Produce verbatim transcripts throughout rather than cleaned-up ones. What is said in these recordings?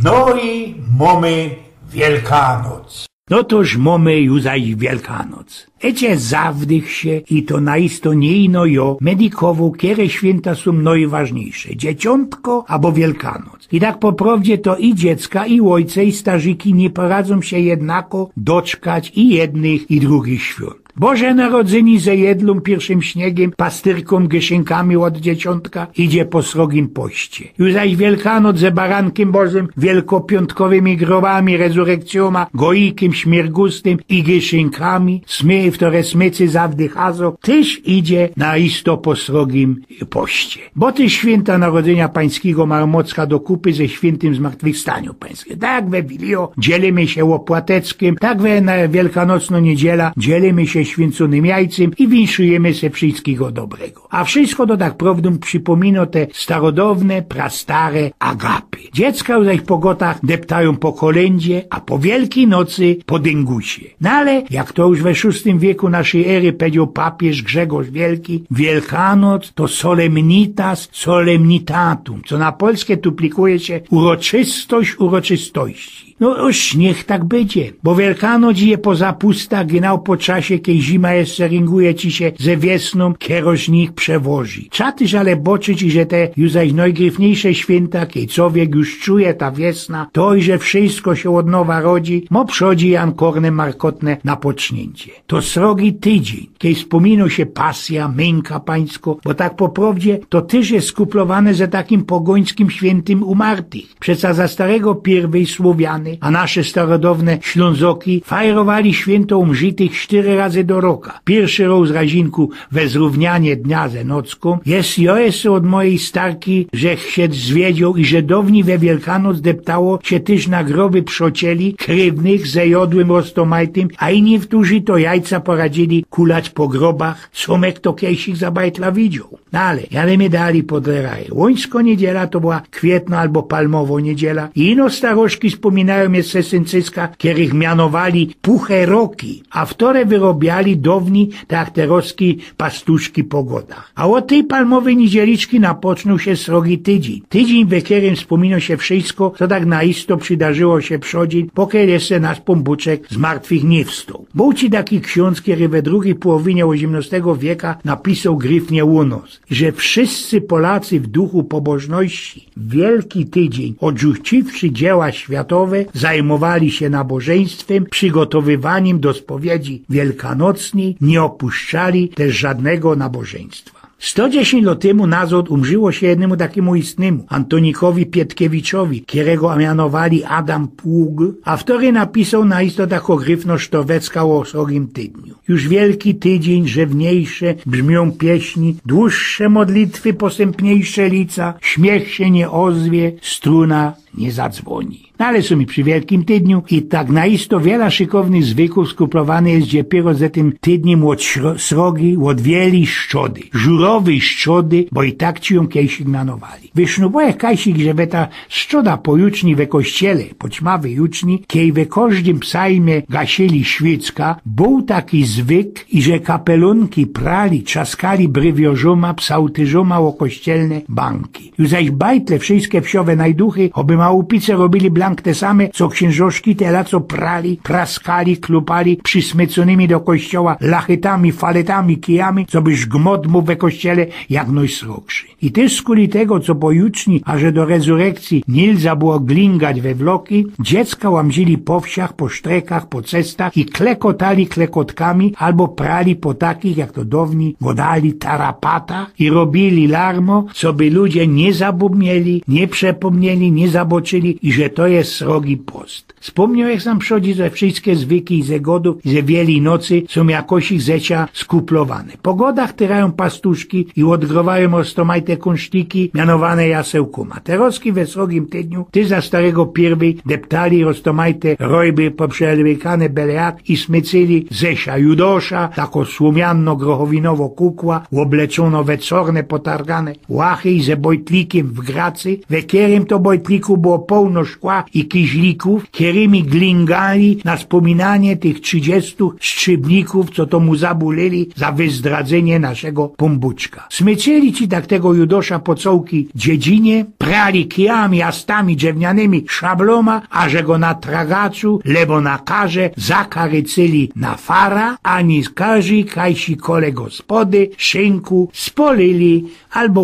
No i mōmy Wielkanoc. No toż mōmy ju zaś Wielkanoc. Ecie zawdych sie i to naisto niy ino jo medikowoł, kere świynta sōm nojważniyjsze: Dzieciōntko abo Wielkanoc. I tak po prowdzie to i dziecka, i ôjce, i starzyki niy poradzōm sie jednako doczkać i jednych, i drugich świōnt. Boże Narodzyni ze jedlōm, piyrszym śniygiym, pastyrkōm, gyszynkami ôd Dzieciōntka idzie po srogim poście. Ju zaś Wielkanoc ze Barankym Bożym, wielkopiōntkowymi grobami, rezurekcyjōma, gojikym, śmyrgustym i gyszynkami, smy-, w tore smycy zawdy chazo, tyż idzie naisto po srogim poście. Bo tyż świynta Narodzynia Pańskigo mōm mocka do kupy ze świyntym Zmartwychwstaniōm Pańskim. Tak we Wilijo dzielimy sie ôpłateckym, tak we na-, Wielkanocnŏ Niydziela dzielimy sie świyncōnym jajcym i winszujymy se wszyjskigo dobrego. A wszyjsko to tak prowdōm przipōmino te starodowne, prastare agapy. Dziecka ju zaś po godach deptajōm po kolyndzie, a po Wielkij Nocy po dyngusie. No ale, jak to już we szōstym wieku naszyj ery powiedzioł papiyż Grzegorz Wielki, Wielkanoc to solemnitas solemnitatum, co na polske tuplikuje sie uroczystość uroczystości. No już niych tak bydzie, bo Wielkanoc je po zapustach, genau po czasie, kej zima jeszcze rynguje ci sie ze wiesnōm, keroś niych przewozi. Trza tyż ale boczyć, iże te ju zaś nojgryfniyjsze świynta, kej cowiek już czuje ta wiesna, to iże wszyjsko sie ôd nowa rodzi, mo przodzi jankorne, markotne napoczniyncie. To srogi tydziyń, kej spōmino sie pasyjŏ, mynka pańsko, bo tak po prowdzie to tyż je skuplowane ze takim pogōńskim świyntym umartych. Przeca za starego piyrwyj Słowiany, a nasze starodowne Ślōnzoki fajrowali świynto umrzitych sztyry razy do roka. Piyrszy rok z razinku we zrōwnianie dnia ze nockōm. Jest, jo jeszcze ôd mojij starki żech sie zwiedzioł, iże downi we Wielkanoc deptało sie tyż na groby przŏcieli, krywnych, ze jŏdłym roztomajtym, a inni wtōrzi to jajca poradzili kulać po grobach, co mek to kejsik za bajtla widzioł. No ale, jadejmy dalij po te raje. Łońsko Niydziela to była Kwietno abo Palmowo Niydziela. I ino staroszki spōminajōm jeszcze syncyska, kerych mianowali Pucheroki, a wtore wyrobiali downi, tak jak teroski, pastuszki po godach. A ôd tyj Palmowyj Niydzieliczki napoczynōł sie srogi tydziyń. Tydziyń, we kerym spōmino sie wszyjsko, co tak naisto przidarzyło sie przodziyń, pokiej jeszcze nasz Pōnbōczek z martwych niy wstoł. Bōł ci taki ksiōndz, kery we drugij połowinie ôziymnŏstego wieka napisoł gryfnie u nos, że wszyscy Polacy w duchu pobożności w Wielki Tydziyń, ôdrzuciwszy dzieła światowe, zajmowali sie nabożyństwym, przigotowywanim do spowiedzi wielkanocnyj, niy ôpuszczali tyż żodnego nabożyństwa. Sto dziesiyńć lŏt tymu nazŏd umrziło sie jednymu takimu istnymu, Antonikowi Pietkiewiczowi, kerego mianowali Adam Pług, a wtory napisoł na istotach ôgryfno sztowecka ô srogim tydniu. Już Wielki Tydziyń, rzewniejsze brzmiōm pieśni, dłuższe modlitwy, posępniejsze lica, śmiech sie niy ôzwie, struna niy zadzwōni. No ale sōm i przi Wielkim Tydniu i tak naisto wiela szykownych zwykōw skuplowane je dziepiero ze tym tydniym ôd śro-, srogi, ôd wielij szczody, żurowyj szczody, bo i tak ci jōm kejsik mianowali. Wysznubołech kajsik, że we ta szczoda pojutrzni we kościele, poćmawyj jutrzni, kej we kożdym psalmie gasili świycka, bōł taki zwyk, iże kapelōnki prali, trzaskali brywiorzōma, psałtyrzōma ô kościelne banki. Już zaś bajtle, wszyjske wsiowe najduchy, ôby małupice robiyli blank te same, co ksiynżoszki, te la, co prali, praskali, klupali przismycōnymi do kościoła lachytami, faletami, kijami, coby żmot bōł we kościele jak nojsrogszy. I tyż skuli tego, co po jutrzni, aże do rezurekcyje, niy lza było glingać we wloki, dziecka łamzili po wsiach, po sztrekach, po cestach i klekotali klekotkami, abo prali po takich, jak to downi godali, tarapatach i robiyli larmo, coby ludzie niy zapōmnieli, niy przepōmnieli, niy zaboczyli, iże to je srogi post. Spōmniołech sam przodzi, że wszyjske zwyki i ze godōw, i ze Wielij Nocy sōm jakoś ich zecia skuplowane. Po godach tyrajōm pastuszki i ôdgrywajōm roztōmajte kōnsztiki, mianowane jasełkōma. Teroski we srogim tydniu, tyż za starego piyrwyj, deptali roztōmajte rojby, poprzelykane bele jak, i smycyli ze sia Judosza, tako słōmianno-grochowinowo kukła, ôbleczōno we corne, potargane łachy i ze bojtlikym w gracy, we kerym to bojtliku Było połno szkła i kiźlikōw, kerymi glingali na spōminanie tych trzidziestu strzibników, co to mu zabōlili za wyzdradzynie naszego Pōnbōczka. Smyczyli ci tak tego Judosza po cołkij dziedzinie, prali kijami, astami, drzewnianymi szablōma, a że go na tragaczu, lebo na karze, zakarycyli na fara, a niyskorzij kajsi kole gospody, szynku, spolili abo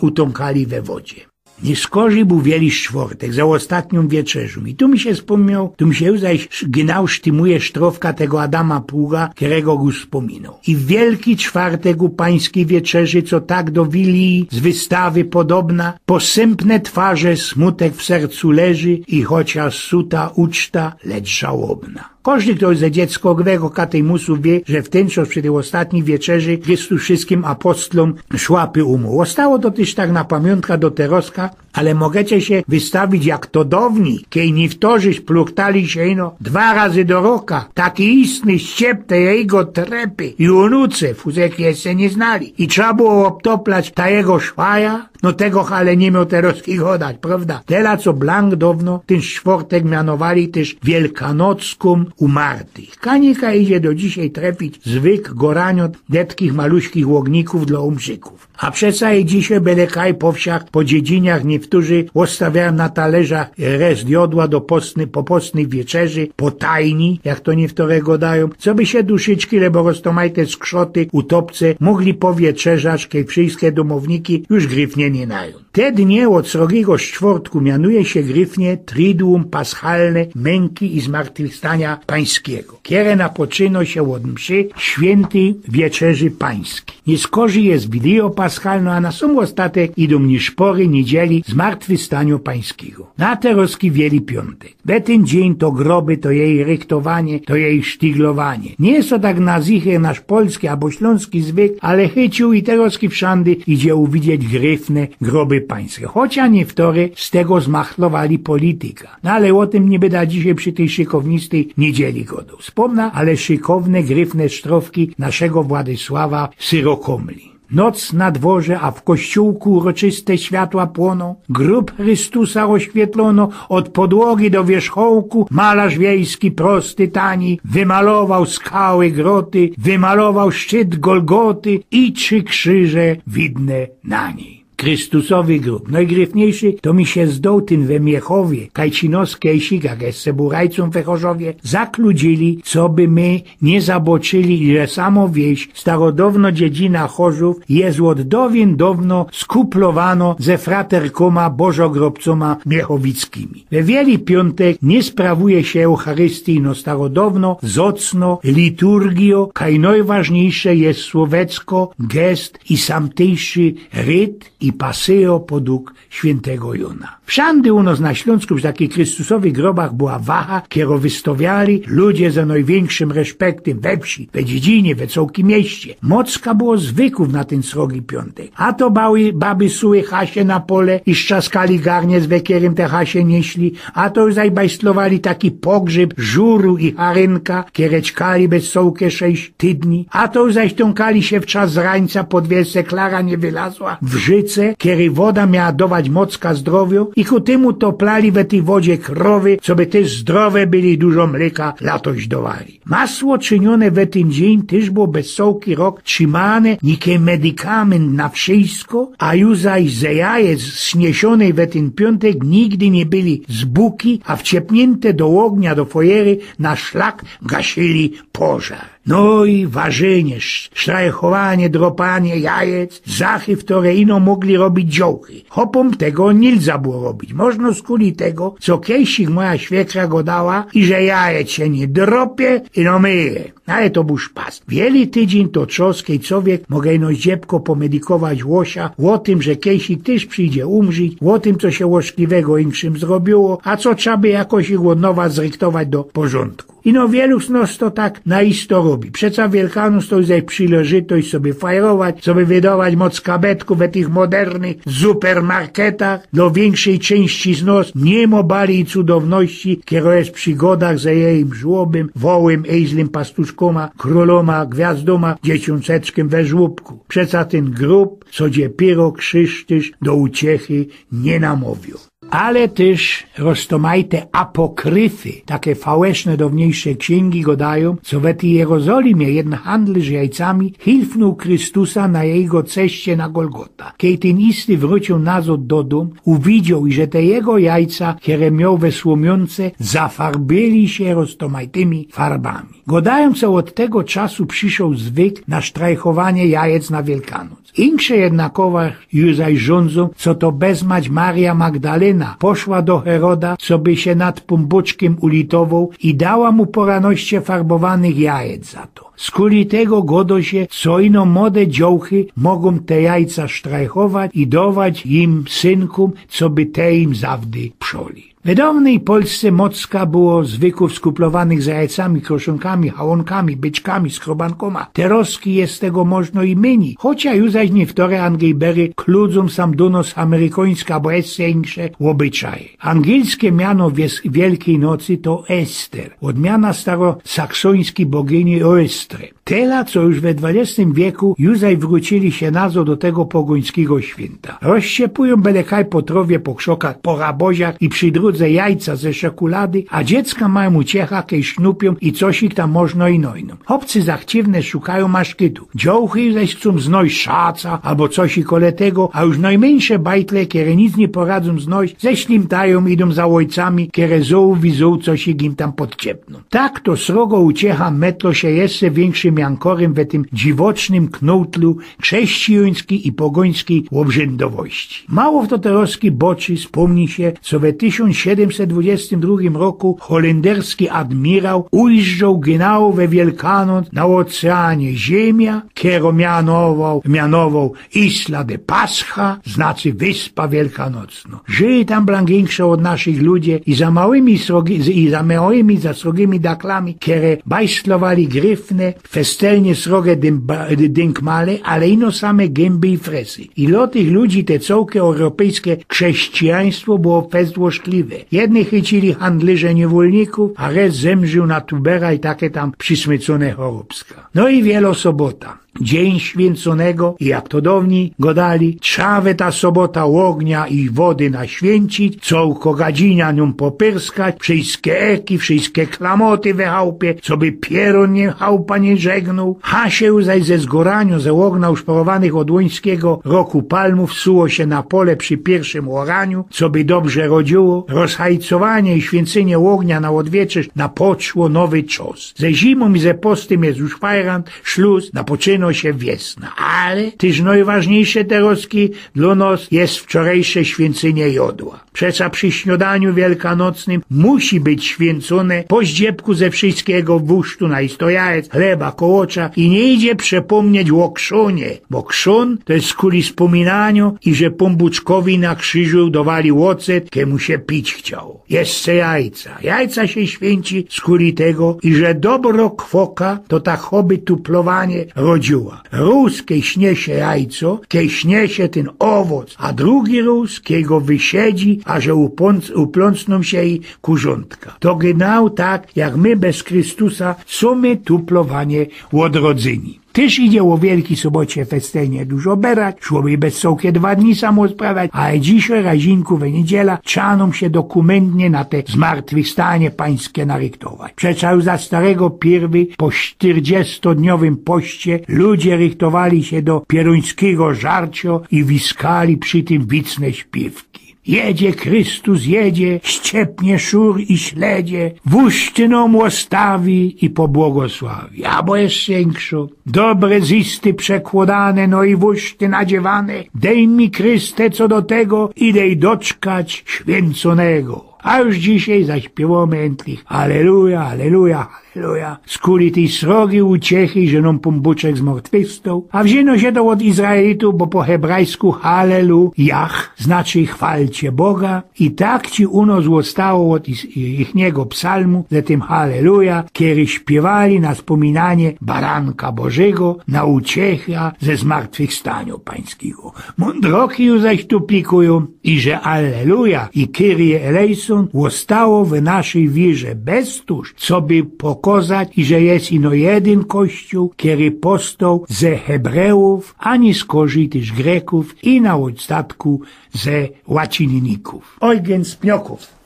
utōnkali we wodzie. Niyskorzij bōł Wieli Sztwortek za ôstatniōm wieczerzōm. I tu mi sie spōmniało, tu mi sie już zaś gynał sztymuje sztrofka tego Adama Pługa, kerego już spōminoł. I w Wielki Sztwortek u pańskij wieczerzy, co tak do Wiliji z wystawy podobna, posympne twarze smutek w sercu leży i chociaż suta uczta, lecz żałobna. Kożdy, fto już ze dziecko gwego katejmusu wie, że w tyn czas przi tyj ôstatnij wieczerzy Chrystus wszyskim apostolōm szłapy umył. Ôstało to tyż tak na pamiōntka do teroska, ale mogecie sie wystawić, jak to downij, kej niywtorzi pluchtali sie ino dwa razy do roka, taki istny ściep te jego trepy i unuce fuzeki jeszcze niy znali. I trzeba było ôbtoplać ta jego szwaja, no tego ale niy mioł teroski godać, prowda? Tela, co blank downo tyn sztwortek mianowali tyż Wielkanockōm umartych. Kanika idzie do dzisiej trefić zwyk goraniŏ detkich maluśkich ôgnikōw dlŏ umrzikōw. A przeca i dzisiej bele kaj po wsiach, po dziedziniach niywtorzi ôstawiajōm na talerzach resztki jŏdła do postny, po postnyj wieczerzy, po tajni, jak to niywtore godajōm, coby sie duszyczki, lebo roztōmajte skrzoty, utopce, mogli powietrzerzać, kej wszyjske dōmowniki już gryfnie niy najōm. Te dnie ôd srogigo sztwortku mianuje sie gryfnie Triduum Paschalne Męki i Zmartwychwstaniŏ Pańskigo, kere napoczyno sie ôd mszy świyntyj Wieczerzy Pańskij. Niyskorzij je Wilija Paschalnŏ, a na sōm ôstatek idōm niy szpory niydzieli Zmartwychwstaniŏ Pańskigo. Na teroski Wieli Piōntek. We tyn dziyń to groby, to jej rychtowanie, to jej sztyglowanie. Niy je to tak na zycher nasz polski abo ślōnski zwyk, ale chyciōł i teroski wszandy idzie uwidzieć gryfne groby pańske. Chocia niywtory z tego zmachlowali polityka. No ale ô tym niy byda dzisiej przi tyj szykownistyj niydzieli godoł. Spōmna, ale szykowne, gryfne sztrofki naszego Władysława Syrokōmli. Noc na dworze, a w kościōłku uroczyste światła płōnōm. Grōb Chrystusa ôświetlōno ôd podłogi do wierzchołku. Malarz wiejski, prosty, tani, wymalowoł skały, groty, wymalowoł szczyt Golgoty i trzi krzyże widne na nij. Chrystusowy grōb. Nojgryfniejszy to mi sie zdoł tyn we Miechowie, kaj ci nos kejsik, jak jeszcze bōł rajcōm we Chorzowie, zakludzili, coby my niy zaboczyli, ile samo wieś, starodowno dziedzina Chorzōw, je ôd dowien downo skuplowano ze fraterkōma bożogrobcōma miechowickimi. We Wieli Piōntek niy sprawuje sie eucharystyjno starodowno, zŏcno, liturgijo, kaj nojważniejsze je słowecko, gest i samtejszy ryt i pasyjo podug świyntego Jōna. Wszandy u nos na Ślōnsku przi takich Chrystusowych grobach była wacha, kerõ wystowiali ludzie ze nojwiynkszym reszpektym we wsi, we dziedzinie, we cołkim mieście. Mocka było zwykōw na tyn srogi piōntek. A to bały, baby suły hasie na pole i strzaskali garniec, we kerym te hasie niyśli, a to zaś bajstlowali taki pogrzyb żuru i harynka, kere czkali bez cołke sześć tydni, a to zaś tōnkali sie w czas zrańca pod wielce klara niy wylazła w rzyce, kerej woda miała dować mocka zdrowio i ku tymu toplali we tyj wodzie krowy, coby tyż zdrowe byli i dużo mlyka latoś dowali. Masło czyniōne we tyn dziyń tyż było bez cołki rok trzimane, nikej medykamentu na wszysko, a już zaś ze jajec sniesiōnych we tyn piōntek nigdy niy byli zbuki, a wciepniynte do ôgnia, do fojery, na szlak gasili pożar. No i warzynie, sz-, sztrajchowanie, dropanie jajec, zachy, w tore ino mogli robić dziołchy. Chopōm tego niy lza było robić. Możno skuli tego, co kejsik moja świekra godała, iże jajec sie niy dropie, ino myje. Ale to bōł szpas. Wieli tydziyń to czas, kej cowiek moge ino ździebko pomedikować łosia, ô tym, że kejsik tyż przijdzie umrzić, ô tym, co sie ôszkliwego inkszym zrobiło, a co trzeba by jakoś ich ôd nowa zrychtować do porzōndku. Ino wielu z nos to tak na isto robi. Przeca Wielkanōc to już zaś przileżytość, coby fajrować, coby wydawać mocka betku we tych modernych supermarketach. Dlō wiynkszyj czyńści z nos niy mo baryj cudowności, kero je przi godach ze jejim żłobym, wołym, ejzlym pastuszkōma, krōlōma, gwiazdōma, dzieciōnczeczkym we żłobku. Przeca tyn grōb, co dziepiyro Krzysztyż do uciechy niy namowio. Ale tyż roztomajte apokryfy, take fałeszne downiyjsze ksiyngi godajōm, co we tyj Jerozolimie jedyn handlyrz jajcami hilfnōł Chrystusa na jego ceście na Golgota. Kej tyn isty wrōciył nazod do dōm, uwidzioł, iże te jego jajca, kere mioł we słōmiōnce, zafarbiyli sie roztomajtymi farbami. Godajōm, co ôd tego czasu prziszoł zwyk na sztrajchowanie jajec na Wielkanōc. Inksze jednakowo już zaś żōndzōm, co to bezmać Maria Magdalena poszła do Heroda, coby sie nad Pōnbōczkiym ulitowoł i dała mu poranoście farbowanych jajec za to. Skuli tego godo sie, co ino mode dziołchy mogōm te jajca sztrajchować i dować im synkōm, coby te im zawdy przoli. We downyj Polsce mocka było zwykōw skuplowanych za jajcami, kroszōnkami, hałōnkami, byczkami, skrobankōma. Terozki je tego możno i mynij, chocia już zaś niywtore angejbery kludzōm sam do nos amerykańske abo jeszcze inksze ôbyczaje. Angielskie miano wies-, Wielkij Nocy to Ester, ôdmiana starosaksońskij bogyni Eostre. Tela, co już we dwadziestym wieku już zaś wrōciyli sie nazod do tego pogońskigo świynta. Rozciepujōm bele kaj po trowie, po krzokach, po raboziach i przi drōdze jajca ze szokulady, a dziecka majōm uciecha, kej sznupiōm i cosik tam możno ino inōm. Chopcy zachciwne szukajōm maszkytu. Dziołchy zaś chcōm znojś szaca abo cosik kole tego, a już nojmyńsze bajtle, kere nic niy poradzōm znojś, ześlimtajōm, idōm za ôjcami, kere zōłwi zōł cosik im tam podciepnōm. Tak to srogo uciecha metlo sie jeszcze wiynkszym jankorym we tym dziwocznym knōłtlu krzescijańskij i pogońskij ôbrzędowości. Mało fto terozki boczy, spōmni sie, co we tysiōnc siedymset dwadziestym drugim roku holenderski admirał ujrzoł genau we Wielkanōc na ôceanie ziymia, kerõ mianowoł, mianowoł Isla de Pascha, znaczy Wyspa Wielkanocnŏ. Żyje tam blank inkszo ôd naszych ludzie i za małymi srogi-, i za małymi, za srogimi daklami, kere bajstlowali gryfne, festelnie sroge dym-, ba-, dynkmale, ale ino same gymby i fresy. I dlŏ tych ludzi te cołke europejske krześcijaństwo było fest złośliwe. Jednych chycili handlyrze niywolnikōw, a reszta zemrził na tubera i take tam przismycōne chorobska. No i Wielŏ Sobota. Dziyń świyncōnego, i jak to downij godali, trza we ta sobota ôgnia i wody naświyncić, cołko gadziniã niōm popyrskać, wszyjske eki, wszyjske klamoty we chałpie, coby pierōn niy, chałpa niy żegnōł. Hasie zaś ze zgoraniŏ ze ôgnia uszporowanych ôd łońskigo roku palmōw suło sie na pole przi piyrszym ôraniu, coby dobrze rodziło. Rozhajcowanie i świyncenie ôgnia na ôdwieczerz napoczło nowy czas. Ze zimōm i ze postym je już fajrant, szlus, napoczynŏ sie wiesna. Ale tyż nojważniyjsze terozki dlŏ nos je wczorejsze świyncenie jodła. Przecã przi śniŏdaniu wielkanocnym musi być świyncōne po zdziebku ze wszyjskigo, wusztu, najsto jajec, chleba, kołŏcza i niy idzie przepōmnieć ô krzōnie, bo krzōn to je skuli spōminaniŏ, iże Pōnbōczkowi na krziżu dŏwali ôcet, kej mu sie pić chciało. Jeszcze jajca. Jajca sie świyńci skuli tego, iże dobrŏ kwoka to ta choby tuplowanie rodziła. Rōz, kej śniesie jajco, kej śniesie tyn ôwoc, a drugi rōz, kej go wysiedzi, aże upōn-, uplōnsnōm sie i kurzōntka. To genau tak, jak my bez Chrystusa sōmy tuplowanie ôdrodzyni. Tyż idzie ô Wielkij Sobocie festelnie dużo berać, szło by bez cołkie dwa dni samo sprawiać, ale dzisiŏj razinku we niydziela trza nōm sie dokōmyntnie na te Zmartwychwstanie Pańske narychtować. Przecã już za starego pierwyj po sztyrdziestodniowym poście ludzie rychtowali sie do pierōńskigo żarciŏ i wiskali przi tym wicne śpiywki. Jedzie Chrystus, jedzie, ściepnie szur i śledzie, wuszty nōm ôstawi i pobłogosławi. Abo jeszcze inkszo. Dobre zysty przekłŏdane, no i wuszty nadziewane, dej mi, Chryste, co do tego i dej doczkać świyncōnego. A już dzisiej zaśpiywōmy entlich: Alleluja, alleluja, alleluja. Skuli tyj srogi uciechy, że nōm Pōnbōczek zmartwychwstoł, a wziyno sie to ôd Izraelitōw, bo po hebrajsku hallelu jach znaczy chwalcie Boga, i tak ci u nos ôstało ôd ich-, ichnigo psalmu, ze tym hallelujah, kery śpiywali na spōminanie Baranka Bożego, na uciechã ze Zmartwychwstaniŏ Pańskigo. Mōndroki już zaś tu pikujōm, iże Alleluja i Kyrie eleison ôstało w naszyj wierze bez tōż, coby po pokŏzać, iże je ino jedyn Kościōł, kery powstoł ze Hebrejōw, a niyskorzij tyż Grekōw i na ôstatku ze łacinikōw. Eugen z Pniokōw.